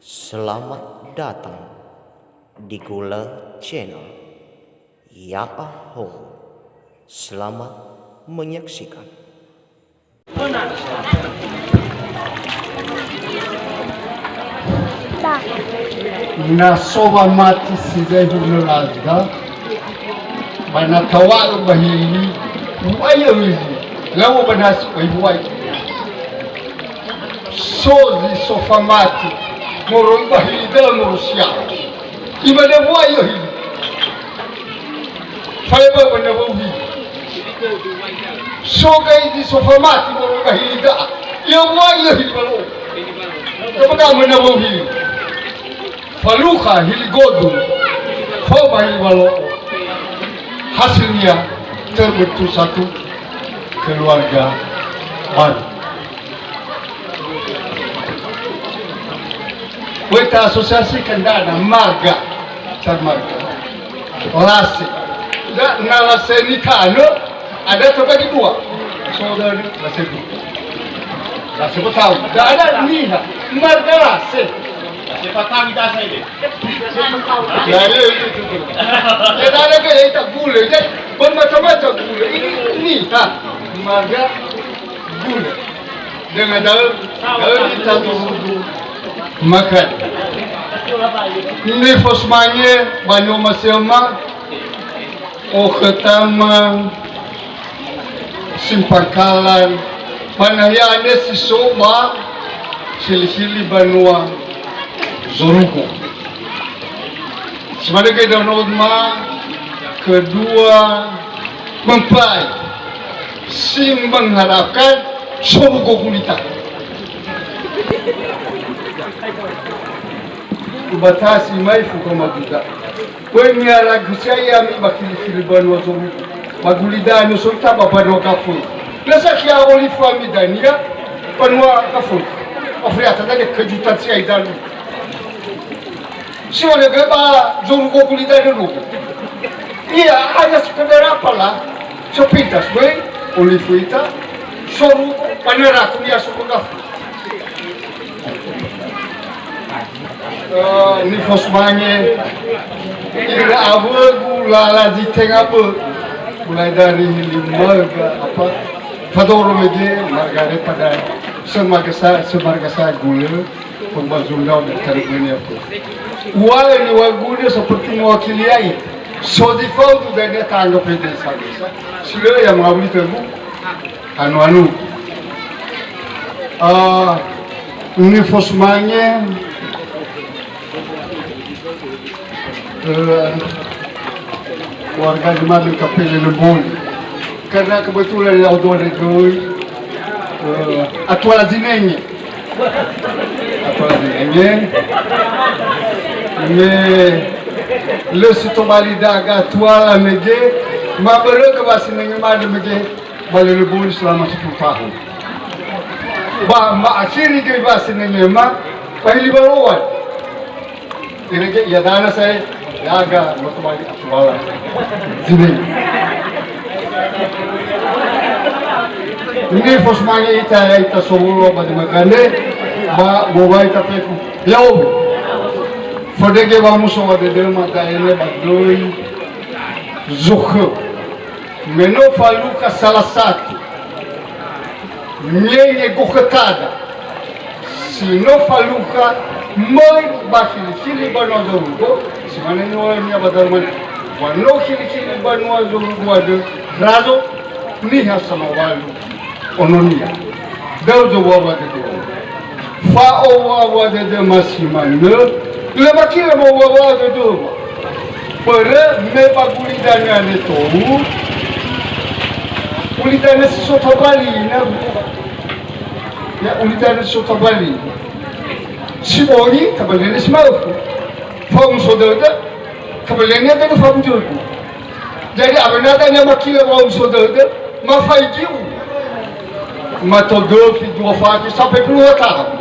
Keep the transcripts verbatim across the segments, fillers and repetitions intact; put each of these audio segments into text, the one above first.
Selamat datang di Gula Channel. Ya'ahowu. Selamat menyaksikan. Na so wamati si zai hulö laza, ba na tawa'ö ba hili, u'aia hili, lau ba nasi, oi buai. So zi so famati, moroi ba hili da'ö morosia. Imane buai hili. Fa'eba'ö ba nawou hili. So gai zi so famati moroi ba hili da'a. Ia buai hili balo. Kepada mana nawou hili. Falukha hili godu. Fao ba hili balo. Hasilnya terbentuk satu keluarga baru. Weta asosiasi kan da'ö marga, tar marga. Lase. Da, na lase nitanö, ada terbagi dua. So, da, lase dua. Lase Betawi. Da ada niha, marga lase. Lase Betawi da saya deh. Ya, ya, itu, itu, itu. Ya, da ada ke, ya, itu gula. Jadi, bermacam-macam gula. Ini, ini, ha. Marga gula. Dengan daun, daun itu satu suku makan. Nifos mange banua masema, okhotama, simpangkalan, banaya ane si so ba sili-sili banua zorugo. Sebagai daun ma kedua mempai. Si mengharapkan sorugo gulita. Ubatasi mai fuko maguda. Woi miaragu siai ami ba kili-kili banua zorugo. Ba gulida no soita ba banua kafui. Nasa kia olifu ami dania banua kafui. Afriata tadi kejutan siai dalu. Si ole gö ba zorugo gulida dulu. Ia hanya sekedar apalah, sepintas böi, olifu ita, sorugo, panera kuliah sorugo. Eh, nifos mange, ira awögu lala zi tenga bö. Mulai dari lima ke apa, fadoro mege, marga daripada semarga sa, semarga sa gula. Pembangunan dan karunia pun. Uwalö niŵa'ö gula seperti mewakili ai. So di faudu dan dia tangga P D S. Sila yang mengabdi tebu. Anu-anu. Ah, nifos mange. Eh, warga jemaat K P L Lebon. Karena kebetulan ya Allah ada doi, eh, atuala zinenge. Atuala zinenge. Me lö si tobali daga atuala mege, ma börö ke ba sinenge made mege. Ba Leleboni selama sepuluh tahun. Ba, ma akhiri göi ba sinenge ma, ba hili baloan. Irege ia dana saya, yaga, moto bagi atuala. Sini. Ini fos mange ita ya, ita sowulo ba di magande, ba, bobai ta peku. Ya'o. Fodege ba muso wa dede ma daene ba doi. Zuhö. Me no falukha salah satu. Menge gokhötada. Si no falukha möi ba khili-khili banua zorugo, si mane niŵa'önia ba Darmania. Wa no khili-khili banua zorugo andrö razo niha samawalu ononia. Da'ö zowuawa dödöma. Fa'owuawa dödöma si manö, lö makila mowuawa dödöma. Börö me ba gulidanö ane tou, gulidanö si so tobali na. Ya, gulidanö si so tobali. Si bongi, tabalene si ma'ökhö. Fa'omuso dödö, tabalene dödö fa'omuso dödö. Jadi, awena dania makila wa'omuso dödö, ma faigi u. Ma todöfi dua faki sampai puluh tahun.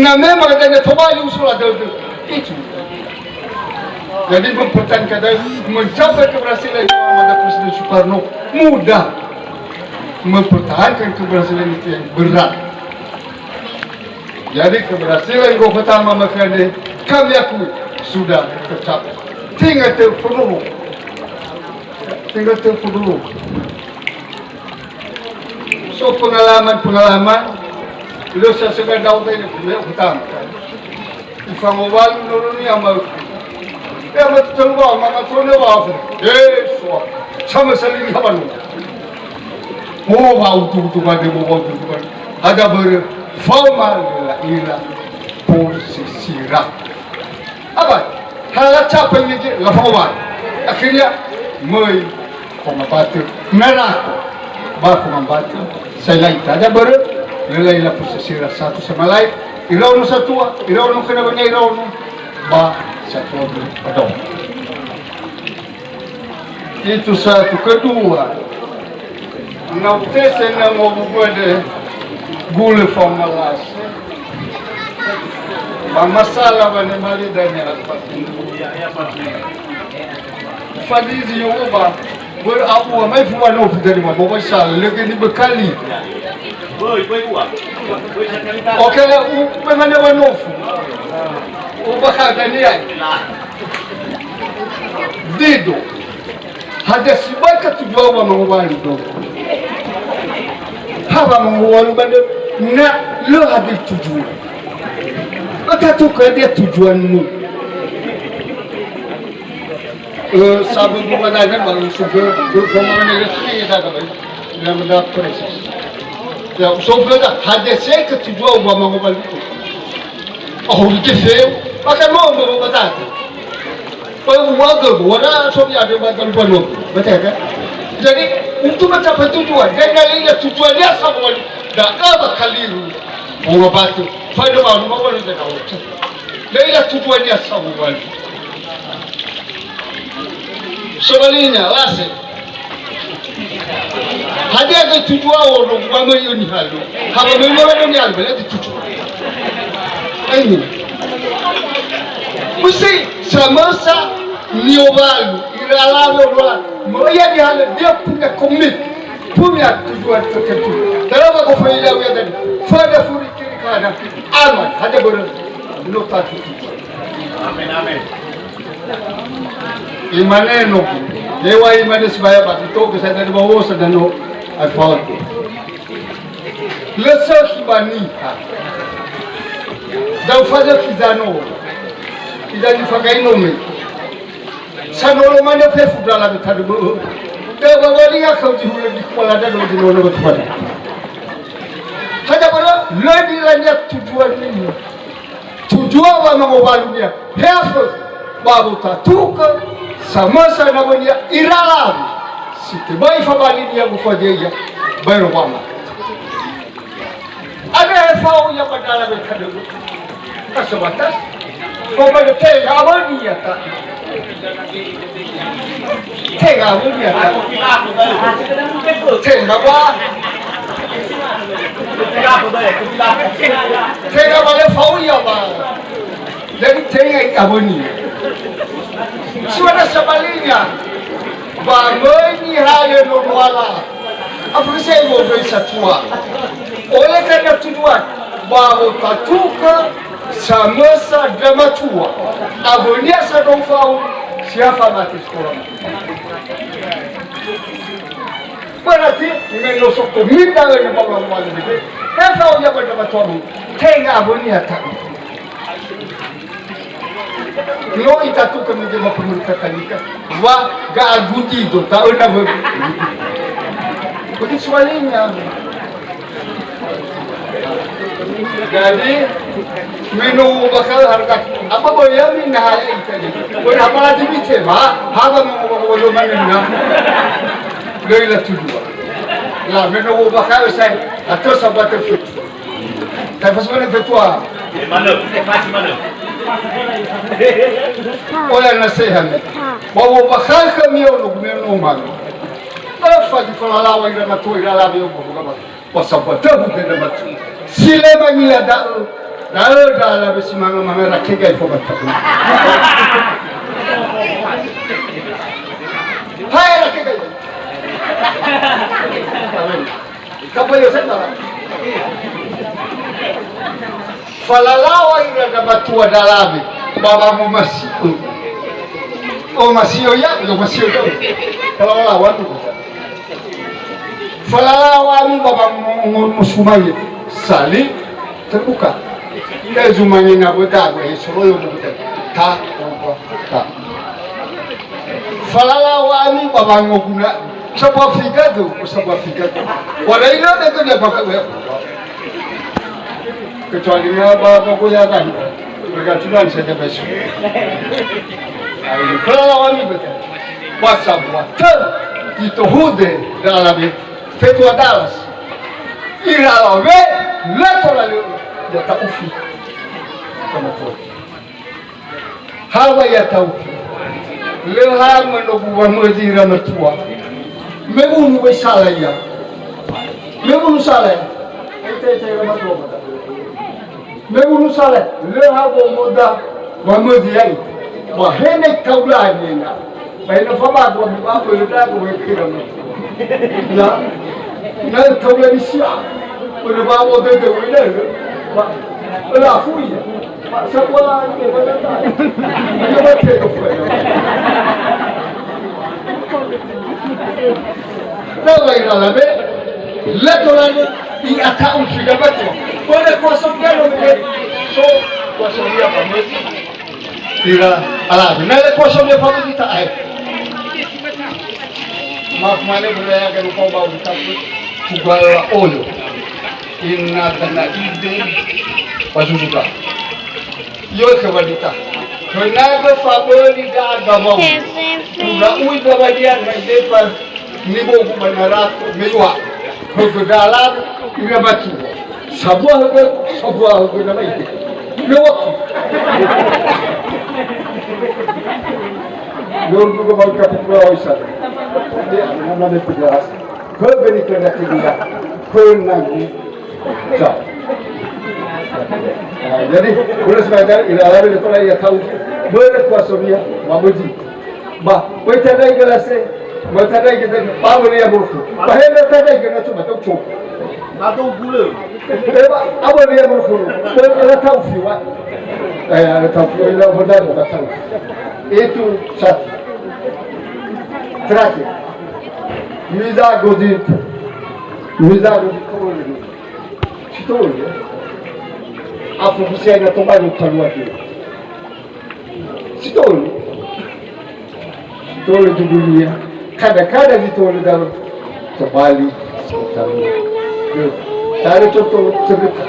Na memang dania tobali usola dödö. Itu. Jadi, mempertahankan dödö, mencapai keberhasilan itu pada Presiden Soekarno mudah. Mempertahankan keberhasilan itu yang berat. Jadi, keberhasilan Gofetama Mekene kami akui sudah tercapai. Tinggal telepon dulu. Tinggal telepon dulu. So pengalaman-pengalaman, lo sa segadau tadi, beliau pertama. Ifangowalu nono ni amal. Ya, betul, Bang, mama tuh, Bang. Eh, so, sama saling apa, no? Mo wa'ututu bade, mo wa'ututu bade. Ada bere, faoma lela'ila posisira. Apa? Halaca penyeje, lafaoma. Akhirnya, möi faoma batu. Merako. Ba faoma batu. Saya laita. Ada bere, lela'ila posisira satu sama lain. Iraono satua, iraono kena banyak iraono. Ba satua bere. Aduh. Itu satu. Kedua, na utese na ngobu bade gule faoma lasi. Ba masalah bane mali dania. Fadizi yo ba, ber abu mai fuwa no fu dari ma, bo sa lege ni bekali. Oke, u pengane wa nofu. U bakal dania. Dido. Hadia sibai ka tujuan wa mangowalu do. Ha wa mangowalu bande na lö hadir tujuan. Maka tu ka dia tujuanmu. Eh, sabu bukan ada baru sudah berkomunikasi kita kan. Yang mendapat proses. Ya, sudah hadir saya ke tujuan wa mangowalu. Oh, di feu, maka mau mau batata. Pembuat keluarga suami ada batata lupa lu. Betul kan? Jadi, untuk mencapai tujuan, dan dari tujuannya sama da'a ba kaliru. Orang batu. Pada baru mau lu dan dari tujuannya sama. Sebaliknya, lase. Hadia gö tujuan ono, ba möi nihalö. Ha ba möi nihalö, berarti tujuan. Ini. Mesti samösa ni'owalu, ira alawe ora. Möi nihalö, dia punya komit, punya tujuan tertentu. Dalam aku faida uya tadi. Fada furi kiri kanan. Aman, hadia börö. No tatu tujuan. Amin, amin. Imane no, hewa imane sebaya ba tito ke saya tadi bawa sedano alfalto. Lö sökhi ba niha. Da'ö fazökhi zano. Ida nifagai no me. Sanolo mane fefu dala me tadu bö'ö. Da'ö ba wali nga kau di hulö di kuala dano di nono ba tuan. Hadia börö, lö di lania tujuan ini. Tujuan wa mangowalunia, he afö, ba wotatu'ö, samösa nawönia ira alawe, si tebai fabalinia mufadia ia, baero wama. Ada he fao ia ba dala me kadögö. Kasobatas, pokoknya tenga awönia ta. Tenga awönia ta. Tenga ba. Tenga ba le fao ia ba. Jadi tenga i awönia. Suara sebaliknya. Ba möi nihalö nono ala. Afökhö sa'ae wondroi satua. Oleh karena tujuan, ba wotatu'ö samösa dramatua. Awönia sa dong fao, siafa mati sekolah. Berarti, me no so komit da'ö ne ba ulang-ulang ne. He fao ia ba dramatua mu. Tenga awönia ta. No itatu'ö mege ma pemuri katanika. Wa ga'aguti do ta'ö na wö. Begitu sebaliknya. Jadi, me no bakal harga apa boleh ya min nah ya itu. Boleh apa lagi bicara, ha? Haba mau mau mana na. Lö ila tujuan. La, me no bakal saya atau sahabat itu. Taifasumane fetua. Manö, tefasi manö. Ola naseha ne. Ba u'ombakha'ö khömi ono, me ono manö. Öfa zi falalawa ira matua ira alawe ono, ba sabatöhu dödö matua. Si lö mangila da'ö, da'ö ndra alawe si manga-manga rakegai fo ba tabu. Hai rakegai. Amin. Kapal Yosef lah. Falalawa ira ndra matua ndra alawe ba wangomasi'ö. Omasi'ö ia, omasi'ö da'ö. Falalawa tu. Falalawa ami ba wango-, ngo-, ngosumaye. Sali terbuka. Ira zumangena weda, he soroyo weda. Ta, ta, ta. Falalawa ami ba wangoguna. Sabua figado, sabua figado. Wadaina datu dia pakai. Kecuali na ba, ba goyakan. Bergantungan saja besok. Ayo, kalau awal ni betul. Pasal buat. Itu hude dalam fetua dalas. Ira alawe, leto lalu. Ya tak ufi. Kamu pun. Hawa ya tau. Lö ha manogu wamözi ira matua. Me unu wai sala ia. Me unu sala ia. Ete, ete, ira matua. Me unu sala ia. Lö ha womoda wamözi ai. Ba hene kaula nena. Ba hene faba gua buka ko lö da ko we kira matua. Ya. Na kaula ni sia. Ko le ba wo de de we le. Ba. Ba la fu ia. Ira, ala, na le kuasa dia pamu kita ai. Maaf mane, boleh ya, kan kau bau kita tu. Juga olo. Inna kana ide. Pasusuka. Yo ke wanita. Kenapa fabeli da agama? Udah ui bawadian, mai depan. Ni bogu ba narako, me yua. Högö dalan, ira batu. Sabua högö, sabua högö nama ide. Me waktu. Lor juga bau kapit pulau isan. Ya, nama me pejelas. Högö ni kena tinggal. Pernah ni. Sa. Nah, jadi, boleh sebentar, ira alawe, ira tola, ira tau. Boleh kuasa dia, mabuji. Ba, wai tadai gelase, wai tadai gelase, ba wali ya burfu. Ba hena tadai gelase, ba tau cok. Ba tau gula. Eh, ba, apa dia burfu? Wai, wai tau fiwa. Eh, ada tau fiwa, ila benar, ba tau. Itu satu. Terakhir. Miza godit. Miza godit. Sitole. Afu kusia na tombani kalua dia. Sitole. Sitole di dunia. Kada-kada sitole dalam terbalik. Tare contoh cerita.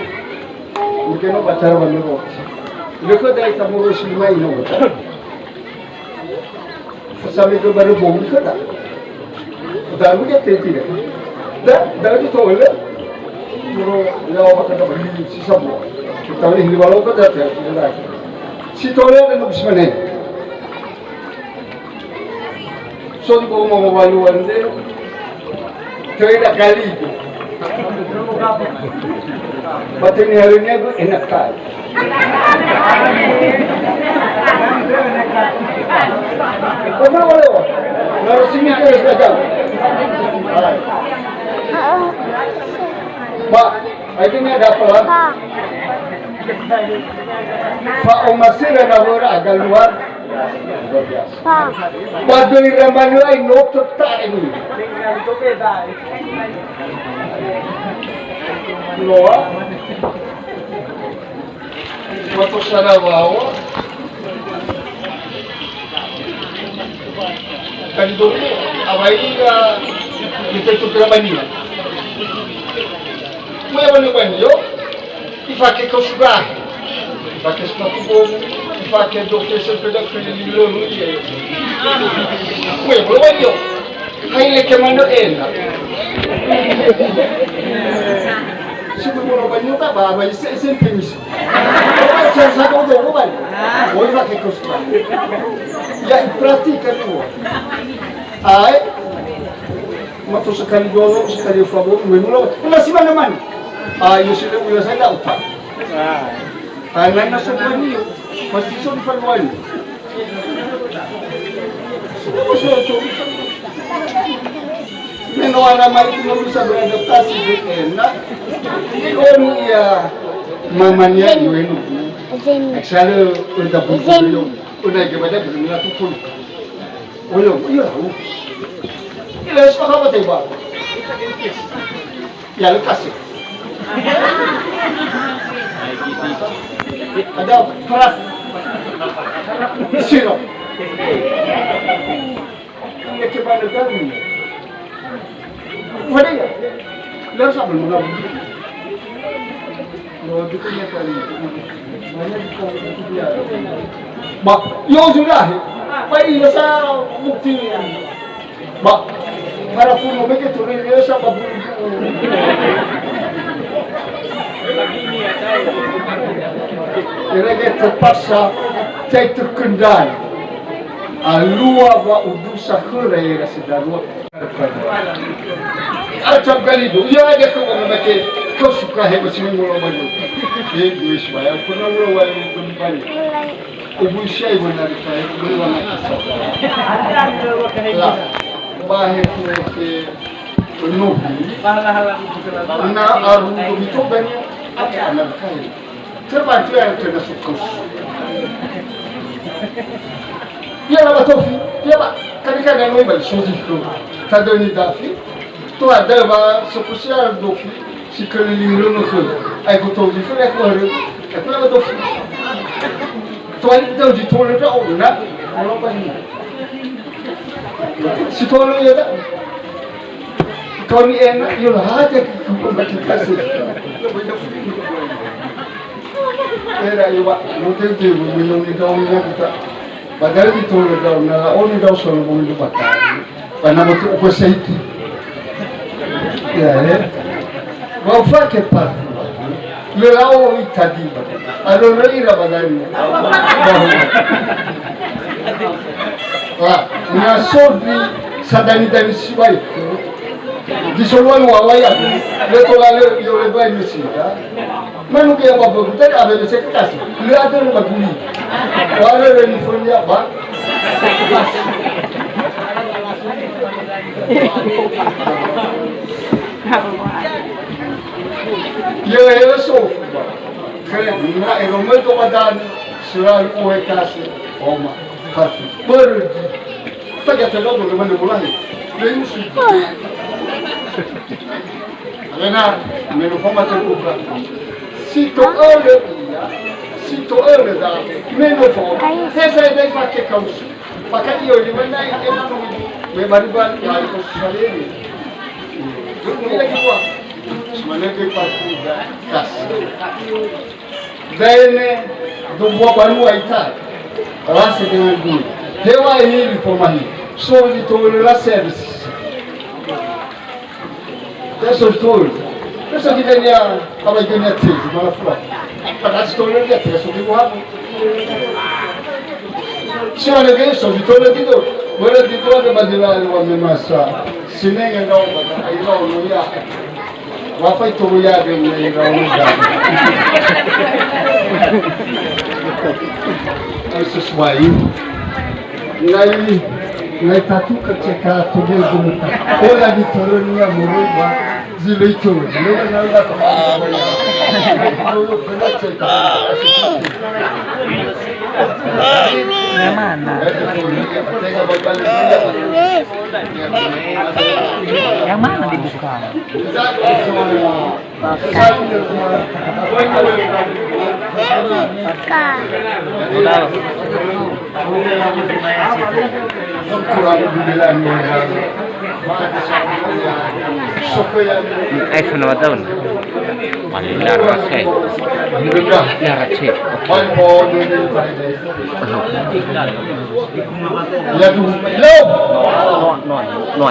Mungkin obat cara menurut. Mereka dari Tamurus lima ini. Sampai ke baru bom ke tak? Tahu dia teti dah. Dah, dah itu tahu lah. Muro ya apa kata beli sisa buah. Kita ni lima lokal dah, dah, dah. Si tole ada nak bismane. So di bawah mau walu ande. Töi da kali. Ba töi nihalönia gö enak kali. Pernah oleh, oh. Harus ini terus dagang. Pak, ini ada apa, lah? Pak. Fa'omasera nawöra aga luar biasa. Ba döi ramanö ai no töta'e ni. Loa. Mato sarawawa. Kali döi, awai ga, ite tu kerabania. Mo ya bani-bani, yo. Ifake kau sudah. Ifake sepatu bola. Ifake dofesen pedak kena lilo lu iya. Weh, belum aja. Hai leke mano enak. Sudah bola banyu tak apa, apa isi isi pemis. Saya satu tu bukan. Oh, ifake kau sudah. Ya, perhatikan tu. Hai. Mato sekali dolo, sekali fabo, me mulo. Masih mana man? Ah, yo sudah ulah saya tak utang. Ah, nana sebuah ni, pasti son faluan. Sudah masuk tu. Meno orang mari cuma bisa beradaptasi, enak. Ini on ya. Mamania Zeni. Iwenu. Zeni. Aksara udah buku Zeni. Belum. Udah ke baca belum lah tuh pun. Oh, iya, iya. Iya, sepakat apa tembak? Ya, lekas ya. Ada keras. Sirop. Iya, coba ada garam. Ada ya? Nggak usah, belum ada. Ba, yo sudah. Ba, iya, sa bukti. Ba, para funo mege turun, iya, sa ba bulu. Irege terpaksa, saya terkendali. Alua wa udusa khöra era sedarua. Aca galido, iya aja kau ngomong baca, kau suka hebat sini mula baru. Eh, gue sebaya, pernah mula baru kembali. Ibu siai benar saya, beli warna kisah. Lah, bahaya tu ke penuh. Na aru itu banyak, anak kaya. Terbantu ya, kena sukus. Ia laba tofi, ia ba, kani-kani anu ibai sozi ko. Tadöni dafi, to ada ba sokusia dofi, si keliling rumah ko. Ai ko tofi ko, ai ko hari, ai ko laba tofi. To ai tau di tole da ona, kalau apa ini? Si tole ya da. Kau ni enak, yo lah aja ke kumpul bagi kasih. Era yo, Pak, mungkin dia menunggu kau ni kita. Padahal itu udah tahu, nah, oh, ini tahu soal mobil depan. Karena waktu oposisi. Ya, ya. Mau pakai parfum. Lö la'o'i tadi, ba. Aro röi ira ba dani. Ba. Wa, na so ndri sadani-dani sibai. Di solualu awai aku. Lö tola lö, yo lö bai mesi, ya. Manu ke apa begitu, ada mesi kertas. Lö ada lö baguli. Wa lö lö ni folia, ba. Yö, yö, so. Kere, na ero möi to badan, selalu ohe kase, oma, pasti pergi. Saja telodo ke mana mulai. Dari musuh. Karena menufoma terbuka. Si to'ölö ia, si to'ölö da, menufoma. Saya, saya dari pakai kaos. Maka iyo, di mana yang enak, me bari-bari, ya, itu susah ini. Ini lagi buat. Sebenarnya dia pasti dah kas. Dene, do buah banua ita. Rasa dengan gula. Hewa ini reformasi. So, itu adalah service. Adesso il toro. Adesso ti vedi a, a Guinea Tesi, ma la fura. Ma adesso il toro lì, adesso che vuoi? Signore, che io sto di toro di do. Guarda di toro che va di là, lo va a massa. Si nega no, ma io no, non ya. Va fai toro ya che mi ero un. Adesso sbaglio. Ngai, ngai tatu keceka tugel gumuta. Ola di toronia murui ba ziloi toro. Ziloi na udah. Yang mana? Yang mana dibuka? iPhone berapa tahun? Paling lara cek. Lara cek. Oke. No, no, no, no.